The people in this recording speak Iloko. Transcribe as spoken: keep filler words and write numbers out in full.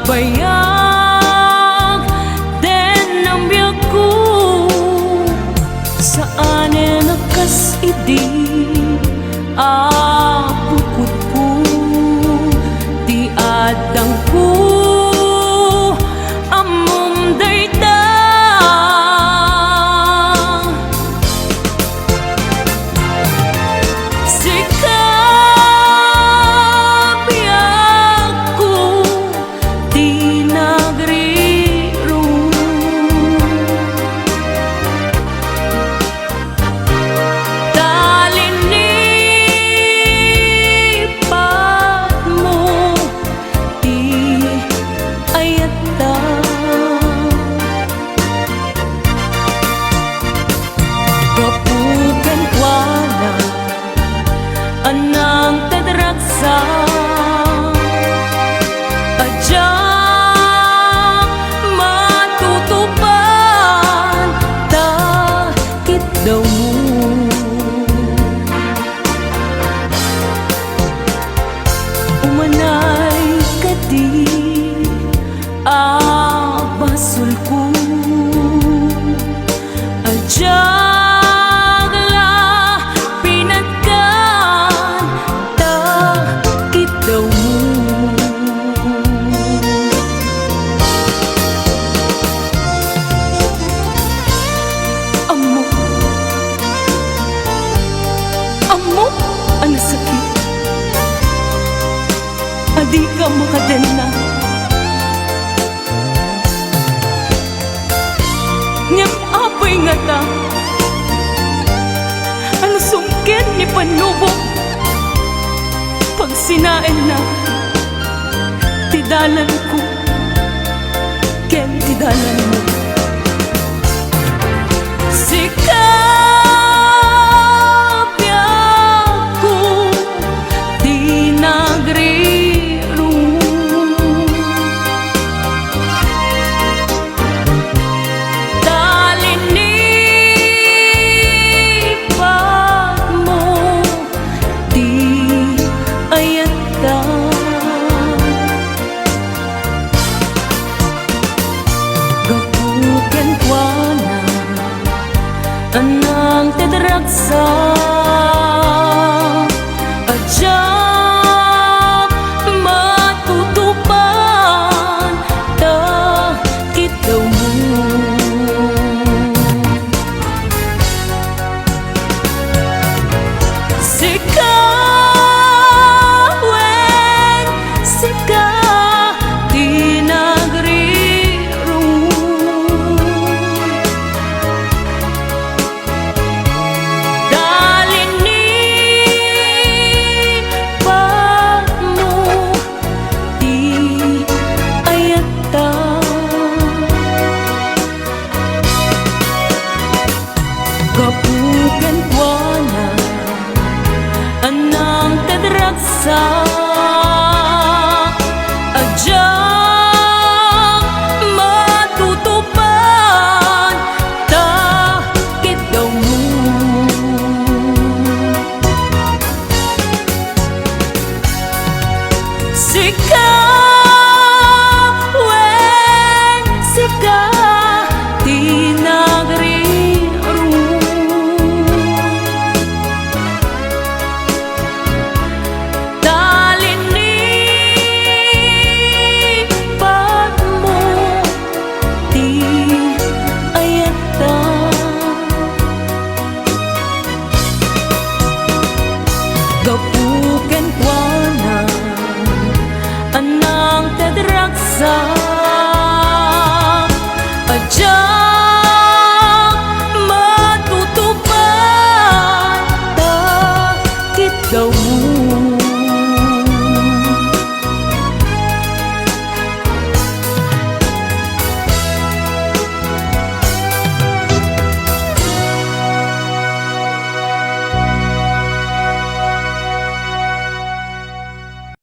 Bayag ten biagko, saanen a kas idi a pukodko ti addangko, ammom dayta. Sika, biagko, ti nagrirong. Ta linipatmo ti ayatta. Gapu kenkuana a nangted ragsak a diak matutupan ta kiddawmo. Umanay kadi a basolko a diak la pinatgan ta kiddawmo. Ammok, ammok a nasakit a dika makadenna. Ngem apay ngata a nasumken ni Panubok, pagsinaenna ti dalanko ken ti dalanmo. Sika, biagko, ti nagrirong. Ta linipatmo ti ayatta. Gapu kenkuana a nangted ragsak